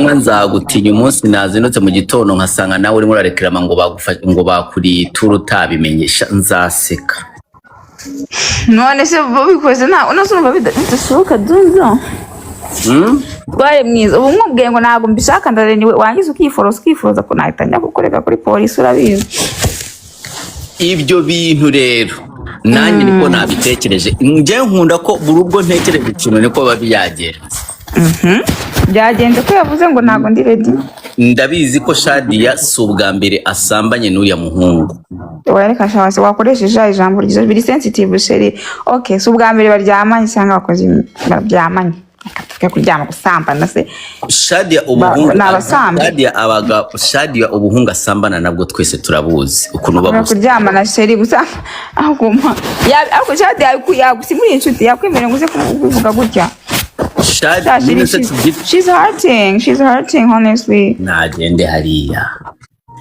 Cyangwa nzagutinya umunsi nazindutse mu gitondo nkasanga nawe urimo urareklama ngo ngo bakuriye ituru utabimenyesha, nzaseka. None se babikoze nta uno se urumva bidashoboka, Dunzo? Hmm? Twari mwiza. Ubu nkubwiye ngo ntabwo mbishaka, ndareniwe, wangiza ukiforoza, ukifuza ko nahita njya kukurega kuri polisi, urabizi. Ibyo bintu rero nanjye niko nabitekereje. Njye nkunda ko buri ubwo ntekereje ikintu niko biba byagenze. Byagenze ko yavuze ngo ntabwo ndi ready. Ndabizi ko Shadia si ubwa mbere asambanye n'uriya muhungu. Oya, reka shawasi wakoresheje ijambo ryiza, biri sensitive, chérie. Okay, si ubwa mbere baryamanye cyangwa bakoze baryamanye, reka tuvuge kuryama, gusambana se? Shadia ubuhungu Ni abasambi. Shadia abaga Shadia ubuhungu asambana nabwo twese turabuzi ukuntu Bakora babuze. Kuryamana, chérie, gusa ahubwo ariko Shadia yagusimuriye inshuti yakwemerera ngo uze kubivuga gutya. Shadia Sha, nyine se she's hurting, she's hurting, honestly. Nagende hariya.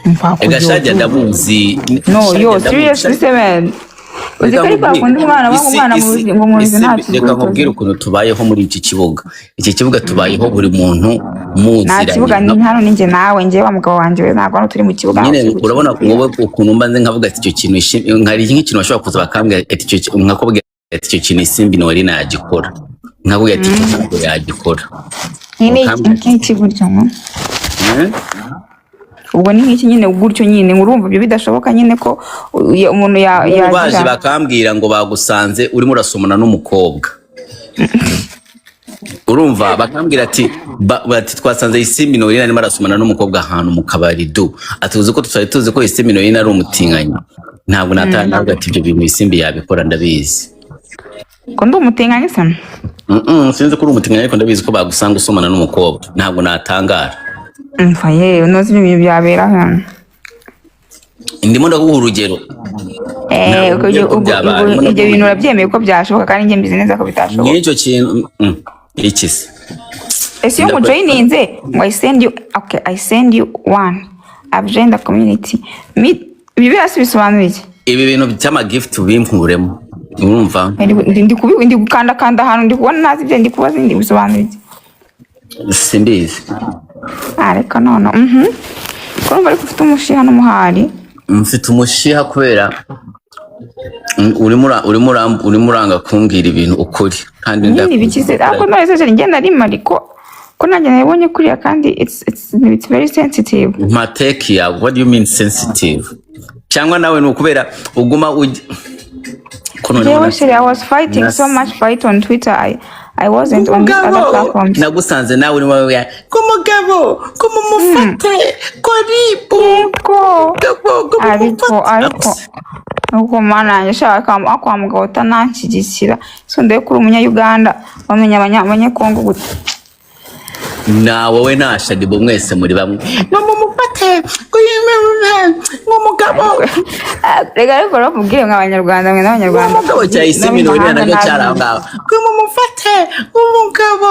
Mva. Ega Shadia ndamuzi. No. Shadia Yo. ndamuzi. Seriously, seven, uzi ko ariko akunda umwana wanga umwana muzi ngo muzi nta Reka nkubwire ukuntu tubayeho muri iki kibuga. Iki kibuga tubayeho buri muntu Nta muziranye. kibuga, ni hano ni njye nawe, njye wa mugabo wanjye we, ntabwo hano turi mu kibuga. Nyine ntabwo turi urabona gukina. Wowe ukuntu mba nzi nkavuga ati icyo kintu nkari nk'ikintu bashobora kuza bakambwira ati icyo nkakubwira ati icyo kintu Isimbi Noeline yagikora, nkakubwira ati icyo ntabwo yagikora. Nyine Ukambwira nk'iki gutyo ngo Eh? Ubwo ni nk'iki nyine gutyo nyine, urumva ibyo bidashoboka nyine ko umuntu Ubu baje yagira bakambwira ngo bagusanze urimo urasomana n'umukobwa, urumva bakambwira ati bati twasanze Isimbi Noeline arimo arasomana n'umukobwa ahantu mu kabari du, ati uzi ko tutari tuzi ko Isimbi Noeline ari umutinganyi? Ntabwo nataha nawe ati ibyo bintu Isimbi yabikora, ndabizi. Ko ndi umutinganyi se? Sinzi ko uri umutinganyi, ariko ndabizi ko bagusanga usomana n'umukobwa, ntabwo natangara. Mva yewe, unoze ibyo bintu byabera hano? Ndimo ndaguha urugero. Eh, Ntabwo ubwo ko byabaye. Ibyo bintu urabyemeye ko byashoboka, kandi njye mbizi neza ko bitashoboka. Nk'icyo kintu iki se? Ese iyo ngujoyininze ngo I send you, okay, I send you one, I've joined the community. Ibi birasi bisobanuye iki? Ibi bintu by'amagift binkuremo, urumva? Ndi gukandakanda ahantu ndi kubona ntazi ibyo ndi kubaza, ndi bisobanuye iki? Simbizi. Ah, reka none ko urumva ariko ufite umushiha n'umuhari. Mfite umushiha kubera urimo uranga kumbwira ibintu ukuri kandi Nyine ibikize, ariko none se njye nari mari ko nanjye nabibonye kuriya, kandi it's very sensitive. Mateki yawe, what do you mean sensitive? Cyangwa nawe ni ukubera uguma ujya ko noneho Jewe chérie, I was fighting so much fight on Twitter. I wasn't on these other platforms. Nagusanze nawe urimo wabwira ko mugabo ko mumufate ko ribu Yego. ko Ariko mumufate. Ariko nuko mana yanjye shaka kwa mugabo utananshyigikira, so ndebe kuri umunya-Uganda bamenya abanyekongo gute? Na wowe na Shadibo mwese muri bamwe, ngo mumufate ngo ngo mugabo. Ah, reka ariko bakubwire nk'abanyarwanda mwe n'abanyarwanda Umugabo cya Isimbi n'abanyamahanga nacyo cyari aho n'abandi. ngaho ngo mumufate umugabo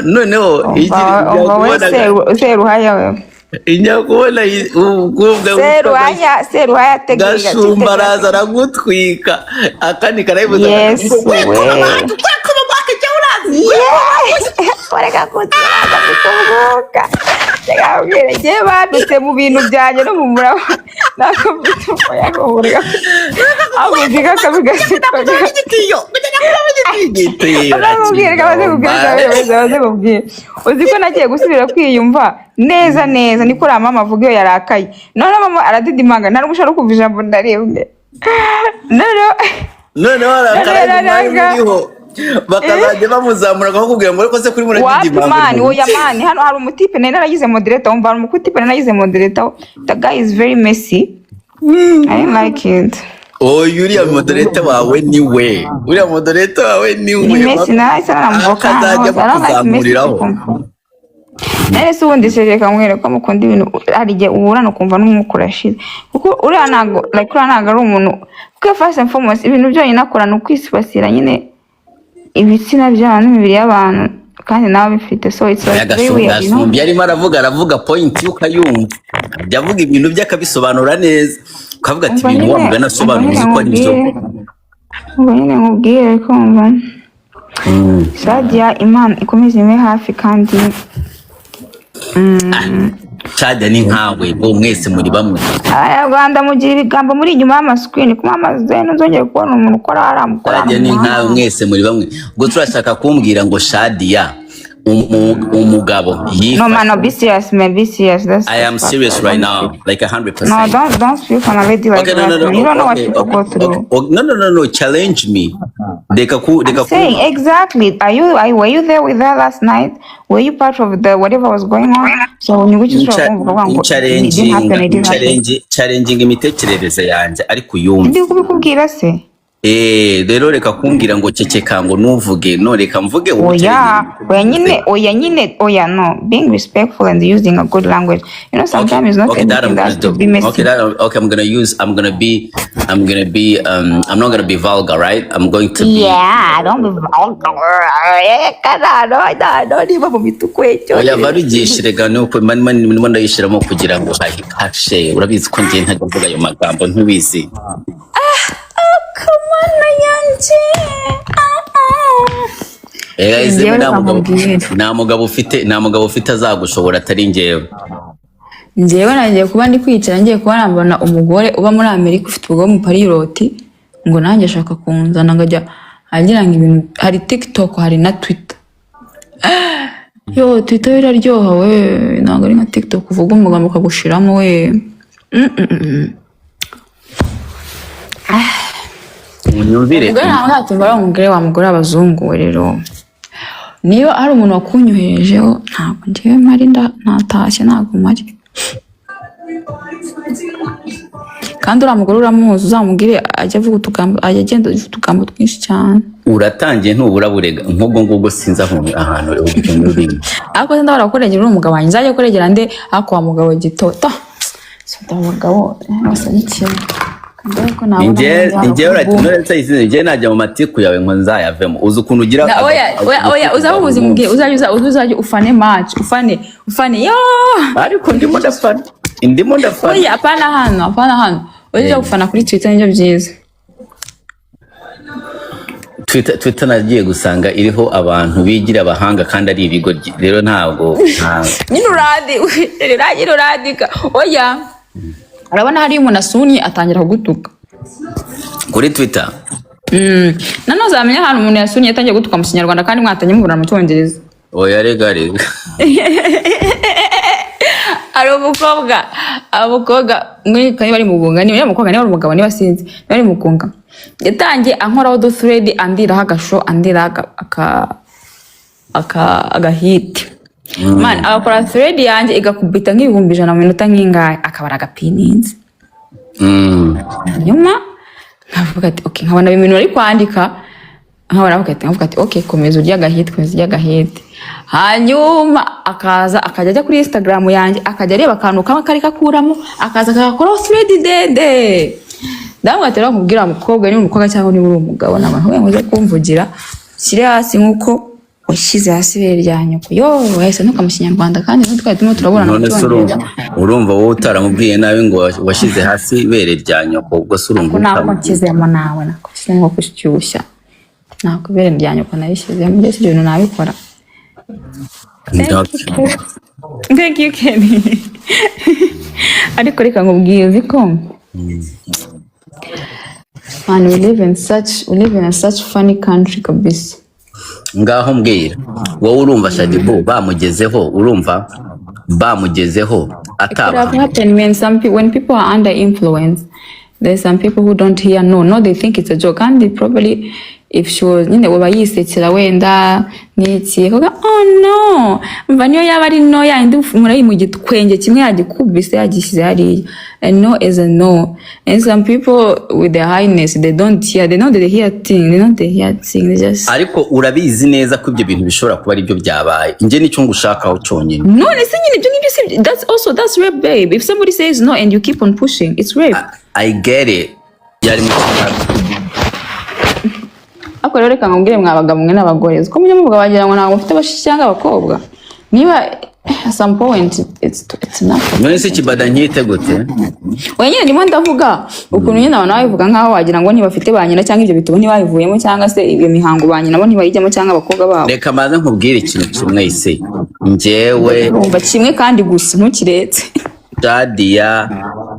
noneho Umva we, Seruhaya we. Ijya kubona umukobwa Seruhaya, Seruhaya ategura. Gashumba araza aragutwika, akandi karayibuza. Yesu we. Kwekoma mwaka icyo urazi. Reka kutiraza kutumwuka, reka nkubwire, njyewe badutse mu bintu byanjye no mu muraba, ntabwo mfite umuyaga, avuga akabigasika. Igitiyo. Bazamubwire, reka baze kubwira, baze kubwira. Uzi ko nagiye gusubira kwiyumva neza neza, niko uriya mama avuga iyo yarakaye. Noneho mama aradidimanga, nta n'ubwo ushobora kumva ijambo na rimwe. Noneho Noneho arakara Noneho uriho bakazajya bamuzamura bakakubwira ngo ariko se kuri Wapi? muradidimanga. Man, oya man, hano hari umutipe nari naragize moderator. Wumva, hari umutipe nari naragize moderator. The guy is very messy, I didn't like it. Oya, uriya moderator wawe ni we, uriya moderator wawe ni we. Ni messy, nahise nanamuvoka Akazajya hano hose. I don't like messy bakuzamuriraho. people. None se ubundi se, reka nkwereke ko mukunda ibintu, hari igihe uburana ukumva n'umwuka urashize, kuko uriya ntabwo, like, uriya ntabwo ari umuntu, kuko first and foremost ibintu byonyine akora ni ukwisibasira nyine ibitsina by'abantu n'imibiri y'abantu, kandi nawe abifite, so it's like very weird. Gashumbi yarimo aravuga point ukayumva, ajya avuga ibintu bye akabisobanura neza, ukavuga ati Umva ibintu wa nyine mugani umva asobanura nyine uzi ko ari byo. nkubwire, umva nyine nkubwire, ariko umva, Shadia, Imana ikomeze imwe hafi kandi Shadia ni nkawe, bo mwese muri bamwe. Abanyarwanda mugira ibigambo muri inyuma y'amascreen. Kumamaza, ntuzongere kubona umuntu ukora hariya mukora. Shadia ni nkawe, mwese muri bamwe. Ubwo turashaka kumbwira ngo Shadia umugabo No yifashe man, no, be serious, man, be serious. That's I am serious right now, like 100%. No, don't speak on a lady like Okay, no, that, no, no, man. You don't know what okay, people okay, go through. Okay. Oh, no, no, no, no, challenge me. Reka ku Saying exactly. Are you are, were you there with her last night? Were you part of the whatever was going on? So ni which is kuvuga ngo it didn't happen, it didn't happen. Challenging imitekerereze yanjye, ariko uyumve. Ndi kubikubwira se. Rero reka kumbwira ngo ceceka, ngo nuvuge. No, reka mvuge, wowe Oya, challenge. Oya nyine, oya nyine, oya, no. Being respectful and using a good language. Sometimes it's not Okay, that everything I'm that gonna has to do. be messy. Okay, that okay. I'm gonna use. I'm gonna be. I'm gonna be. I'm not gonna be vulgar, right? I'm going to be. Yeah, don't be vulgar. Kana, no, no, no, niba mu mituku icyo. Oya, barugishe rega, nuko ndimo ndayishiramo kugira ngo hashe. Urabizi ko njye ntajya mvuga ayo magambo, ntubizi? Kamana yanjye. Ah, ah. Izeme. Njyewe Nta mugabo nkubwire. Nta mugabo ufite azagushobora atari njyewe. Njyewe nagiye kuba ndi kwicara, ngiye kuba nabona umugore uba muri Amerika ufite ubwo mupariyote, ngo nanjye ashaka kunzana, ngo ajya agira ngo ibintu hari TikTok, hari na Twitter. Yo, Twitter iraryoha we, ntabwo ari nka TikTok uvuga umugambo ukagushiramo we. Unyumvire. Umugore ntabwo ntatumva ari umugore wa mugore w'abazungu we. Rero niba hari umuntu wakunyoherejeho, ntabwo njyewe mpari, natashye, ntabwo mpari. Kandi uriya mugore uramuzi, uzamubwire ajya avuga utugambo, ajya agenda avuga utugambo twinshi cyane. Uratangiye, ntubura burega nk'ubwo ngubwo, sinzi aho ahantu ukuntu urimo. Ariko se ndabona kuregera uri umugabo wanjye, nzajya kuregera nde? Ariko wa mugabo gito si umugabo basa n'ikintu. Ndebe ko nabona umuntu Njye waba njye najya mu matiku yawe ngo nzayavemo, uzi ukuntu ugira Oya, oya, oya, uzaba ubuzima bwe, uzajya uza uzajya ufane match, ufane, ufane yo. Ariko ndimo ndafana, ndimo ndafana. Oya, apana hano, apana hano, ujya gufana kuri Twitter nibyo byiza. Twitter nagiye gusanga iriho abantu bigira abahanga kandi ari ibigoryi, rero ntabwo Nyine urandi nyine urandika, oya, urabona hariyo umuntu asunye atangira kugutuka. Kuri Twitter. Nanone uzamenya ahantu umuntu yasunye yatangiye gutuka mu Kinyarwanda kandi mwatangiye muvugana mu Cyongereza. Oya, rega rega. Hari umukobwa muri niba ari mugunga, niba ari umukobwa, niba ari umugabo, niba sinzi, niba ari mugunga, yatangiye ankoraho udu thread, andiraho agasho, andiraho agahiti man, agakora thread yanjye igakubita nk'ibihumbi 100 mu minota nk'ingahe, akaba aragapininze. Hanyuma nkavuga ati okay, nkabona ibintu ari kwandika, nkabona avuga ati, nkavuga ati okay, komeza urye agahiti, komeza urye agahiti. Hanyuma akaza akajya ajya kuri Instagram yanjye, akajya areba akantu kamwe kari kakuramo, akaza akagakoraho thread ndende. Ndamubwira ati rero nkubwira mukobwa, niba umukobwa cyangwa niba uri umugabo, ntabwo nkubwiye ngo uze kumvugira, ushyire hasi nk'uko washyize hasi ibere rya nyoko. Yo, wahise ntuka mu Kinyarwanda kandi natwe twari turimo turaburana mu None se urumva Cyongereza. Urumva wowe utaramubwiye nabi ngo washyize hasi ibere rya nyoko, ubwo se urumva Ko nako utamubwiye? nshyizemo nawe, nako nshyizemo nko gushyushya, nako ibere rya nyoko narishyizemo, mbese ibyo bintu nabikora. Thank you, Kenny. Thank you, Kenny. Ariko reka nkubwiye, uzi ko man, we live in a such funny country kabisa. Ngaho mbwira wowe, urumva Shaddyboo bamugezeho, urumva bamugezeho It could have atabahamye? happened when people are under influence. There's some people who don't hear no. No, they think it's a joke. And they probably, if she was, waba yisekera wenda n'iki, akavuga oh no, mva niyo yaba ari no yandi murayi mu gitwenge kimwe yagikubise yagishyize hariya. A no is a no. And some people with their highness, they don't hear, they know they hear thing, they know they hear thing, they just Ariko urabizi neza ko ibyo bintu bishobora kuba aribyo byabaye, njye nicyo ngushakaho cyonyine. None se nyine ibyo ngibyo si that's also, that's rape, babe. If somebody says no and you keep on pushing, it's rape. I get it, yari mu Kinyarwanda. Ariko rero reka nkubwire, mwa bagabo mwe n'abagore, uzi ko mujya muvuga wagira ngo ntabwo mufite bashiki cyangwa abakobwa, niba At some point it's enough. None se kibada nkite gute? Oya nyine, ndimo ndavuga ukuntu nyine abantu babivuga nkaho wagira ngo ntibafite ba nyina, cyangwa ibyo bitabo ntibabivuyemo, cyangwa se iyo mihango ba nyina bo ntibayijyamo, cyangwa abakobwa babo. Reka mbanze nkubwire ikintu kimwe ise njyewe. Umva kimwe kandi gusa, ntukiretse. Shadia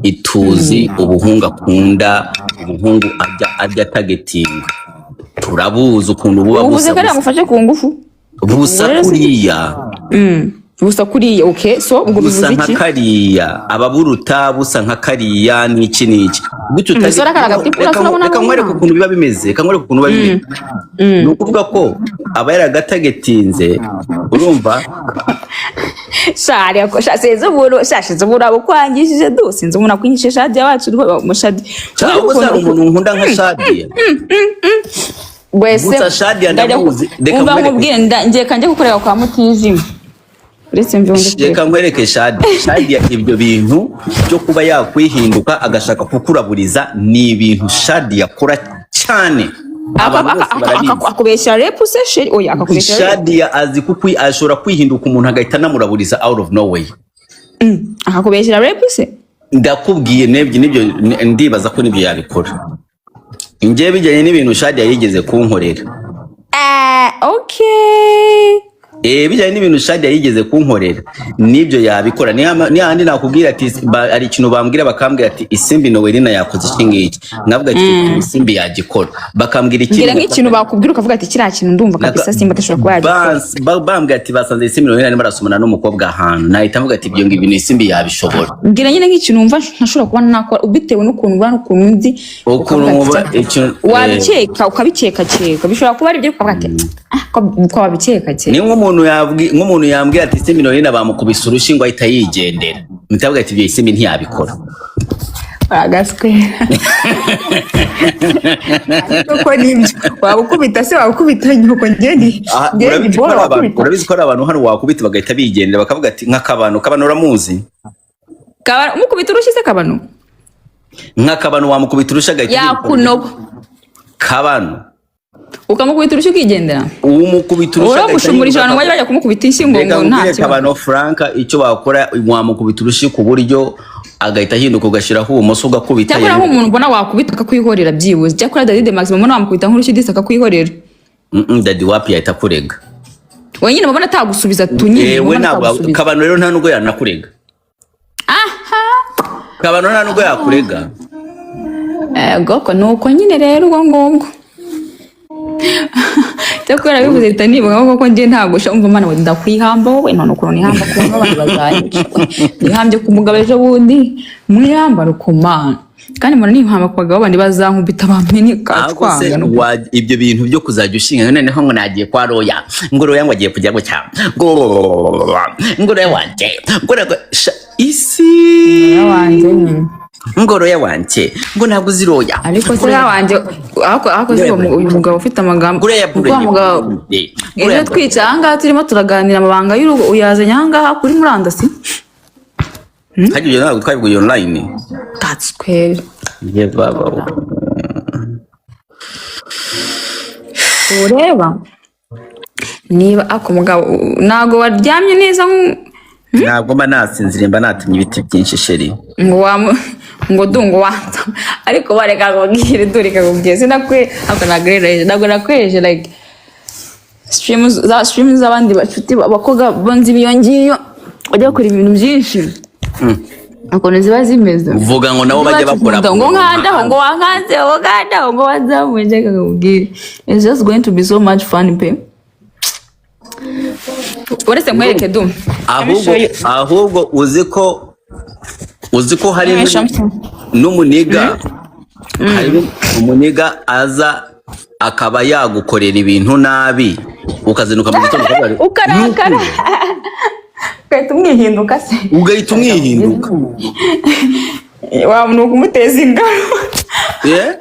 ituzi ubuhungu akunda, ubuhungu ajya targetinga, turabuzi ukuntu buba Ubuze busa. ko ari yagufashe ku ngufu. Busa Ubwo rero kuriya. Busa kuriya, okay, so ubwo bivuze Busa nka iki? kariya, ababuruta busa nka kariya n'iki n'iki gutyo. Umusore akaraga ati, "Urabona Reka nkwereke abona." ukuntu biba bimeze, reka nkwereke ukuntu biba bimeze. Ni ukuvuga ko aba yaragatargetinze, urumva? Shari sha, sinzi umuntu sha, sinzi umuntu abukwangishije du, sinzi umuntu akwingishije Shadia wacu rwo mushadi. Cyangwa se hari umuntu nkunda nka Shadia? Wese. Gusa Shadia ndamuzi. Reka Umva nkwereke. nkubwire, ngiye kanjye gukorera kwa mutijima, uretse mve ngo Reka nkwereke Shadia. Shadia, ibyo bintu byo kuba yakwihinduka agashaka kukuraburiza ni ibintu Shadia akora cyane, abantu bose barabizi. Akubeshyira rape se chéri? Oya, akakubeshyira rape? Shadia azi kukwi, ashobora kwihinduka umuntu agahita anamuraburiza out of nowhere. Akakubeshyira rape se? Ndakubwiye nebyo nibyo, ndibaza ko nibyo yabikora. Njye bijyanye n'ibintu Shadia yigeze kunkorera. Eh, okay. Bijyanye n'ibintu Shadia yigeze kunkorera, nibyo yabikora. Ni handi nakubwira ati hari ikintu bambwira, bakambwira ati Isimbi Noelina yakoze iki ngiki, nkavuga ati Isimbi yagikora, bakambwira ikindi. Mbwira nk'ikintu bakubwira ukavuga ati kiriya kintu ndumva kabisa Simba adashobora kuba yagikora. Bambwira ati basanze Isimbi Noelina arimo arasomana n'umukobwa ahantu, nahita mvuga ati ibyo ngibyo ibintu Isimbi yabishobora. Mbwira nyine nk'ikintu wumva ntashobora kuba nakora bitewe n'ukuntu ubona n'ukuntu nzi. Ukuntu Ukavuga ati, wumva ikintu, wabikeka, ukabikekakeka, bishobora kuba ari byo, ukavuga ati ah, ko wabikekakeka. Ni nk'umuntu yambwira ati Isimbi Noelina bamukubise urushyi ngo ahita yigendera, mpita mvuga ati ibyo Isimbi ntiyabikora. Agaswera koko nibyo waba ukubita se, waba ukubita nyoko? Njye ni Aha, njye ni urabizi ko bora hari abantu wakubita. Urabizi ko hari abantu hano wakubita bagahita bigendera, bakavuga ati nk'akabano, kabano uramuzi? Kabano, umukubita urushyi se Kabano? Nk'akabano wamukubita urushyi agahita yiruka. Yakunoba. Kabano. Ukamukubita urushyi ukigendera. Umukubita urushyi agahita Uramushumurisha yiruka. abantu bajya kumukubita inshyi ngo Reka ngo nta nkubwire kibazo. Kabano Frank, icyo wakora, wamukubita urushyi ku buryo agahita ahinduka, ugashyiraho ubumoso ugakubita. Cyakora nk'umuntu mbona wakubita akakwihorera byibuze, cyakora Daddy Maximo mbona wamukubita nk'urushyi disi akakwihorera. Daddy wapi, yahita akurega. Wenyine mbona atagusubiza tu nyine. Yewe. Mbona Ntabwo atagusubiza. Kabano rero nta nubwo yanakurega. Aha. Kabano nta nubwo yakurega. Ego ko nuko nyine rero ubwo ngubwo, cyakora bivuze leta nibuka koko njye ntabwo sha, umva mana we, ndakwihamba wowe none ukuntu nihamba ku bantu, abantu bazanyica. Nihambye ku mugabo ejo bundi, mwihamba rukomana, kandi mbona nihamba ku bagabo bandi bazankubita bameneka. Ahubwo se Twanga ibyo bintu byo kuzajya ushinga noneho ngo nagiye kwa roya, ngo roya ngo agiye kujya gutya, ngo roya wanjye ngo isi Wanjye nyine. Ngo roya wanjye, ngo ntabwo uzi roya. Ariko se ya wanjye, ariko se uyu mugabo ufite amagambo Ngo roya. Kuko wa mugabo ejo twicaye ahangaha turimo turaganira amabanga y'urugo, uyazanye ahangaha kuri murandasi. Hajya ibyo ntabwo twabiguye online? That's kweri. Ye baba we. Ureba niba ako mugabo ntabwo waryamye neza Ntabwo mba nasinziriye, mba natemye ibiti byinshi chéri. Ngo wamu ngo du ngo wanta, ariko bareka kubwire du, reka kubwire, sinakwe ako nagrereje, ntabwo nakweje like stream za stream z'abandi bashuti abakobwa bonzi iyo ngiyo bajya bakora ibintu byinshi, ukuntu ziba zimeze. Uvuga ngo nabo bajya bakora. ngo nkandaho, ngo wankanze, ngo nkandaho, ngo wanzamuye, reka kubwire, it's just going to be so much fun pe. Uretse nkwereke du. Ahubwo uzi ko hari Let me show you. n'umuniga, hari umuniga aza akaba yagukorera ibintu nabi, ukazinduka mu gitondo ukavuga ati, Ukarakara ugahita umwihinduka se. Ugahita umwihinduka. Waba ni ukumuteza ingaro. Eh?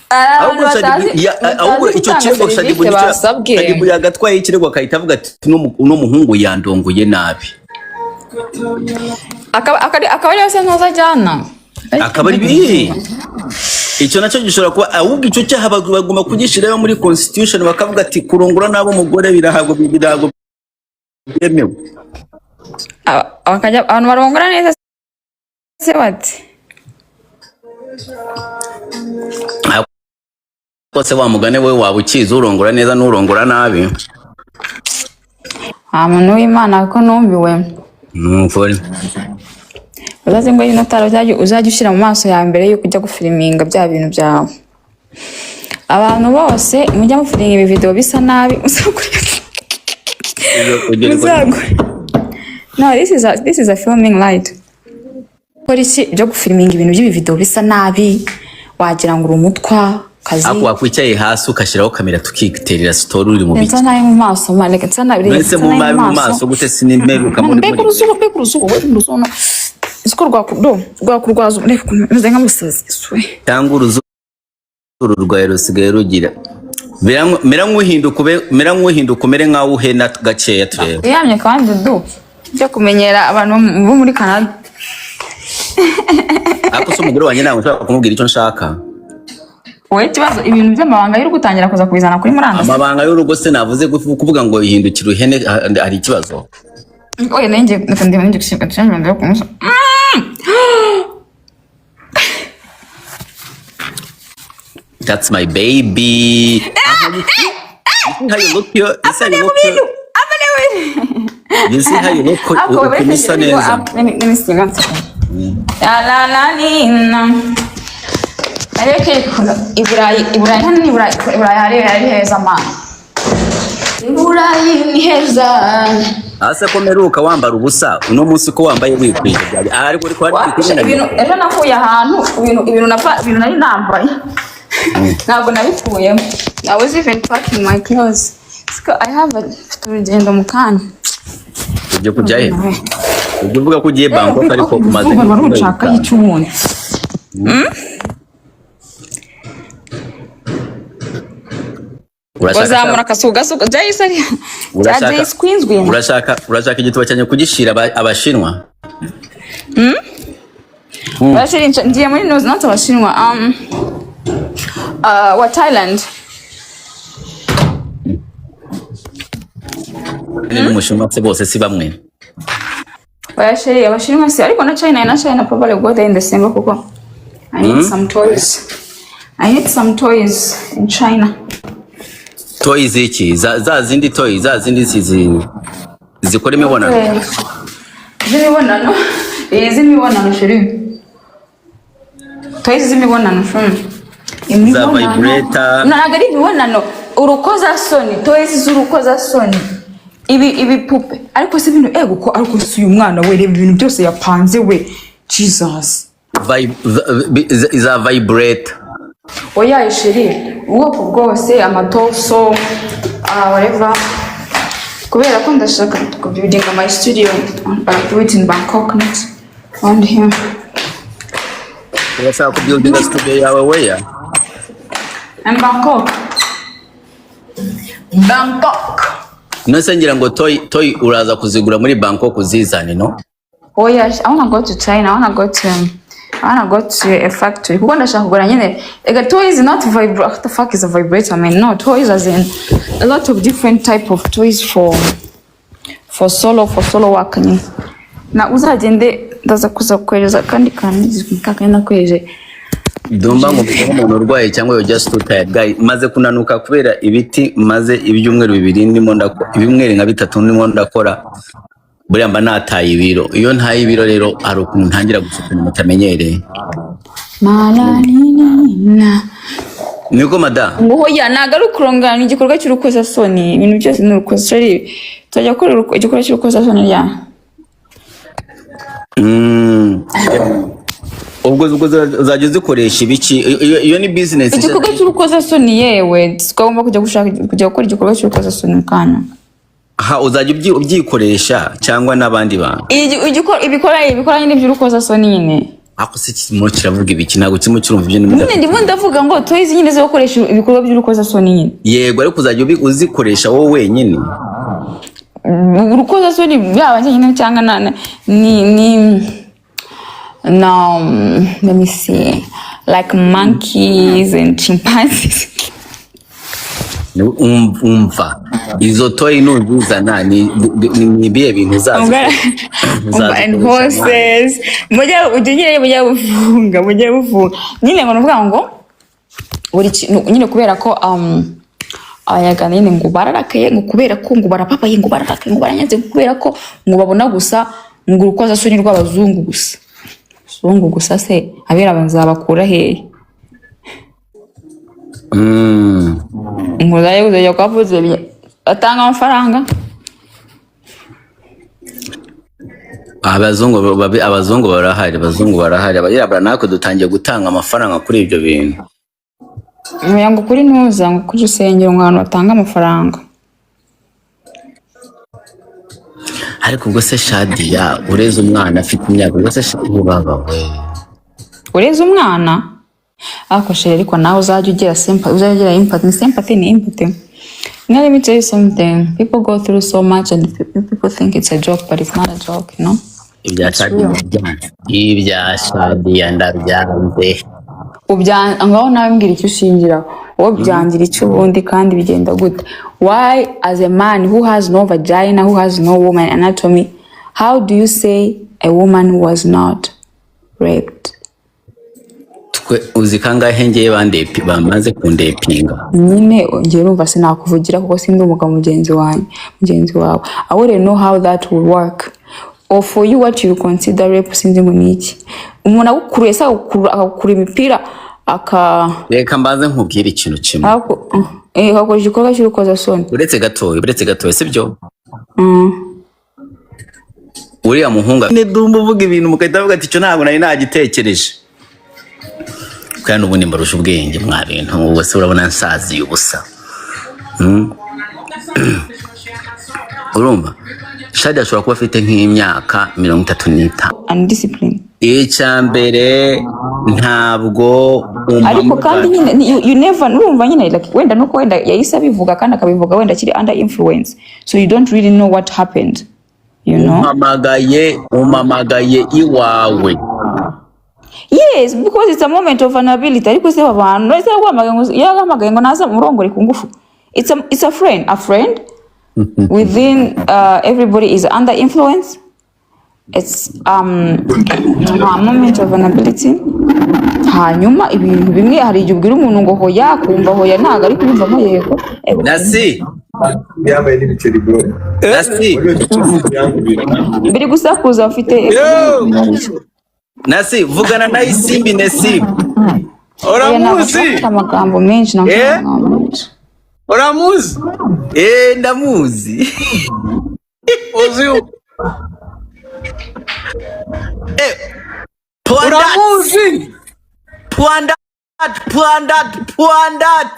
Hari abantu Ahubwo Shadibu ahubwo batazi icyo gutanga kirego Shadibu serivisi nicyo basabwe. Shadibu yagatwaye ikirego, akahita avuga ati uno muhungu yandongoye nabi. Akaba ariyo se ntuza ajyana. Akaba ari bibi, icyo nacyo gishobora kuba. Ahubwo icyo cyaha bagomba kugishyiraho muri constitution, bakavuga ati kurongora nabi umugore birahabwa birahabwa. Byemewe. Abantu barongora neza se bati? Ariko se wa mugani we, waba ukizi urongora neza n'urongora nabi? Nta muntu w'Imana, ko numiwe. Nukuri. Uzaze ngo ino tara uzajya ushyira mu maso yawe mbere yuko ujya gufiliminga bya bintu byawe. Abantu bose mujya mufiliminga ibi video bisa nabi, muzagure. Muzagure. No, this is a filming light. Gukora iki byo gufiliminga ibintu by'ibi video bisa nabi, wagira ngo uri umutwa kazi. Ako wakwicaye hasi ugashyiraho kamera, tukiterera story uri mu biki? Nsa nabi mu maso man, reka nsa nabi. Mbese mu mabi mu maso gute? Sinimeruka muri Mbega uruzuba, mbega uruzuba, we, uruzuba no siko rwakudo rwakurwaza, reka meze nk'umusazi swe. Cyangwa uruzuru rwawe rusigaye rugira. Mera nk'uhinduka mera nk'uhinduka, umere nk'aho uhena gakeya, turebe. Yamye kandi du byo kumenyera abantu bo muri Canada. Ariko se umugore wanjye ntabwo nshobora kumubwira icyo nshaka? Wowe ikibazo, ibintu by'amabanga y'urugo utangira kuza kubizana kuri murandasi. Amabanga y'urugo se navuze kuvuga ngo ihindukire uhene, hari ikibazo? Oya, nanjye reka ndebe, nanjye gushaka cyangwa ndebe kumusa. That's my baby. You see how you look here? You see how you look here? You see how you look, ukuntu usa neza. Let me see one second. La la la ni na. Ariko i Burayi, i Burayi hano ni i Burayi, i Burayi hari heza man. I Burayi ni heza. Ase ko meruka wambara ubusa, uno munsi ko wambaye wikwije byari, ariko uri kwari Wapisha ibintu ejo nahuye ahantu, ibintu napa, ibintu nari nambaye. Ntabwo nabikuyemo. I was even packing my clothes. Siko I have a, mfite urugendo mu kanya. Ujye kujya he? Ujye uvuga ko ugiye Bangkok, ariko umaze Uzuba wari unshaka y'icyo ubundi. Urashaka Wazamura akasuku gasuku Jayce ari cya Jayce Queens. Urashaka igituba cyanjye kugishira Abashinwa? Barashira ngiye muri New not Abashinwa, wa Thailand. N'umushinwa se bose si bamwe? Barashira Abashinwa se, ariko na China probably go there in December kuko I need some toys. I need some toys in China. Toys iki? Za zindi toys, za zindi zikora imibonano? Toys. Z'imibonano. Z'imibonano chérie. Toys z'imibonano chérie. Za vibrator. Ntabwo ari imibonano, urukozasoni, toys z'urukozasoni. Ibi ibipupe. Ariko si ibintu ego ko, ariko si uyu mwana we, reba ibintu byose yapanze we. Jesus. Za vibrator. Oya chérie, ubwoko bwose, amatoso, whatever. Kubera ko ndashaka kubuildinga my studio, but I do it in Bangkok, not around here. Urashaka kubuildinga studio yawe weya? In Bangkok. Bangkok. None ngira ngo toy uraza kuzigura muri Bangkok uzizane, no? Oh yeah, I wanna go to China. I wanna go to a factory. Kuko ndashaka kugura nyine. Like a toy is not vibra. What the fuck is a vibrator, man? No, toys as in a lot of different type of toys for solo work nyine. Na uzagende ndaza kuza kohereza akandi kantu kakandi nakweje. Dumba ngo mvuge nk'umuntu urwaye cyangwa you're just too tired guy. Maze kunanuka kubera ibiti, maze ibyumweru 2 ndimo ndakora, ibyumweru nka 3 ndimo ndakora. Buriya mba nataye ibiro. Iyo ntaye ibiro rero hari ukuntu ntangira gusa ukuntu mutamenyereye. Malaninina. Niko mada. Ngo hoya, ntabwo ari ukurongana, ni igikorwa cy'urukozasoni. Ibintu byose ni urukozasoni. Tujya gukora igikorwa cy'urukozasoni rya. Ubwo uzajya uzikoresha ibiki? Iyo ni business. Igikorwa cy'urukozasoni yewe, twagomba kujya gushaka kujya gukora igikorwa cy'urukozasoni mu kanya. Ha, uzajya ubyikoresha cyangwa n'abandi bantu? Ibikora nyine by'urukozasoni nyine. Ako se kirimo kiravuga ibiki? Ntabwo kirimo kirumva ibyo ndimo. Nyine ndimo ndavuga ngo toys nyine zo gukoresha ibikorwa by'urukozasoni nyine. Yego, ariko uzajya uzikoresha wowe wenyine? Urukozasoni byaba njyenyine cyangwa na ni na let me see, like monkeys and chimpanzees. Umva izo toy nuzizana, ni ibihe bintu uzazi? Umva, and Uzazikoresha, mwana? horses. Mujye ujye nyine mujye bufunga nyine, ngo nuvuga ngo buri kintu nyine, kubera ko Abanyarwanda nyine ngo bararakaye, ngo kubera ko ngo barababaye, ngo bararakaye, ngo baranyanze, ngo kubera ko ngo babona gusa ngo urukozasoni rw'abazungu gusa, abazungu gusa. Se abirabura nzabakura hehe? Ngo uzajye kuzajya kwa Vuze batanga amafaranga. Abazungu barahari, abazungu barahari, abirabura natwe dutangiye gutanga amafaranga kuri ibyo bintu. Oya, ngo kuri ntuza, ngo kuri rusengero, ngo ahantu batanga amafaranga. Ariko ubwo se Shadiya ureze umwana afite imyaka, ubwo se Shadiya baba we? Ureze umwana, ariko chérie, ariko nawe uzajya ugira sympathy, uzajya ugira empathy, ni sympathy, ni empathy. Now let me tell you something. People go through so much and people think it's a joke, but it's not a joke. Ibya It's Shadiya real. ndabyanze, ibya Shadiya ndabyanze. Ubya ngaho nawe mbwira icyo ushingiraho wowe, byangira icyo ubundi, kandi bigenda gute? Why, as a man who has no vagina, who has no woman anatomy, how do you say a woman was not raped? Twe uzi kangahe ngewe bandepi bamaze kundepinga? Nyine ngewe urumva sinakuvugira kuko sindi umugabo mugenzi wanjye, mugenzi wawe. I wouldn't know how that would work, or for you, what you consider rape, sinzi ngo ni iki. Umuntu agukuruye se, akagukurura imipira, aka Reka mbanze nkubwire ikintu kimwe. Akakora igikorwa cy'urukozasoni. Uretse gatoya, uretse gatoya, sibyo? Uriya muhungu ne dumba uvuga ibintu mugahita bavuga ati icyo ntabwo nari nagitekereje, kandi n'ubundi mbarusha ubwenge mwa bintu. Ubu se urabona nsaziye ubusa? Urumva Shadi ashobora kuba afite nk'imyaka 35. Undisciplined. Icya mbere, ntabwo Ariko kandi umpamagara nyine you never, urumva nyine, like wenda nuko wenda yahise abivuga, kandi akabivuga wenda akiri under influence, so you don't really know what happened. Umpamagaye iwawe. Yes, because it's a moment of vulnerability. Ariko se abantu none se yaguhamagaye ngo naza murongore ku ngufu? It's a friend, a friend within, everybody is under influence. It's a moment of vulnerability. Hanyuma ibintu bimwe, hari igihe ubwira umuntu ngo hoya, akumva hoya ntabwo ari kubivamo yego. Nasi. Yambaye n'ibiceri, bro. Nasi. Biri gusakuza ufite. Yo! Nasi, vugana na Isimbi Nesibu. Oya, ntabwo Uramuzi? nshaka amagambo menshi, ntabwo nshaka Eh? amagambo menshi. Uramuzi? Eh, ndamuzi. Uzi? Eh, Pwandat. Uramuzi? Pwandat, pwandat, pwandat.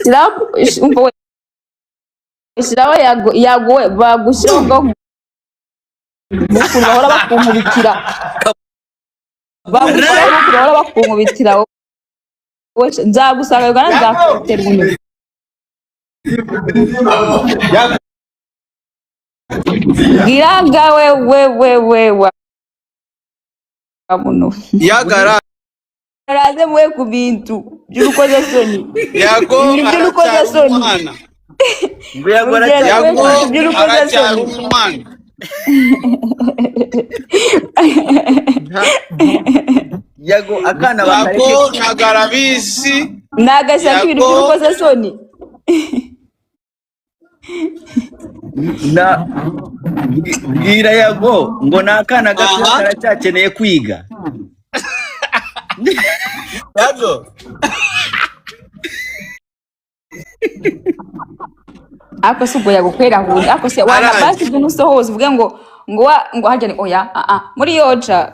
Shyiraho, umva we, shyiraho yago, yago we, bagushyiraho ngo ukuntu bahora bakunkubitira, bagushyiraho ukuntu bahora bakunkubitira wowe, nzagusanga Uganda, nzakutera inyuma. Bwiraga we, we, we, we, wa muntu. Yagara. Araze muwe ku bintu by'urukozasoni. Yago Ibintu aracyari by'urukozasoni. umwana. Ngo yago Mubwira aracyari we Yago ku bintu aracyari by'urukozasoni. umwana. Yago akana Yago bakareke. ntago arabizi. Nagashaka ibintu Yago by'urukozasoni. Na bwira yago ngo ni akana gato Aha. karacyakeneye kwiga. Yago. Ariko si ubwo yagukwera huye, ariko se wana Araje. basi ibyo usohoza uvuge ngo wa ngo hajya ni oya, ah ah, muri yoca.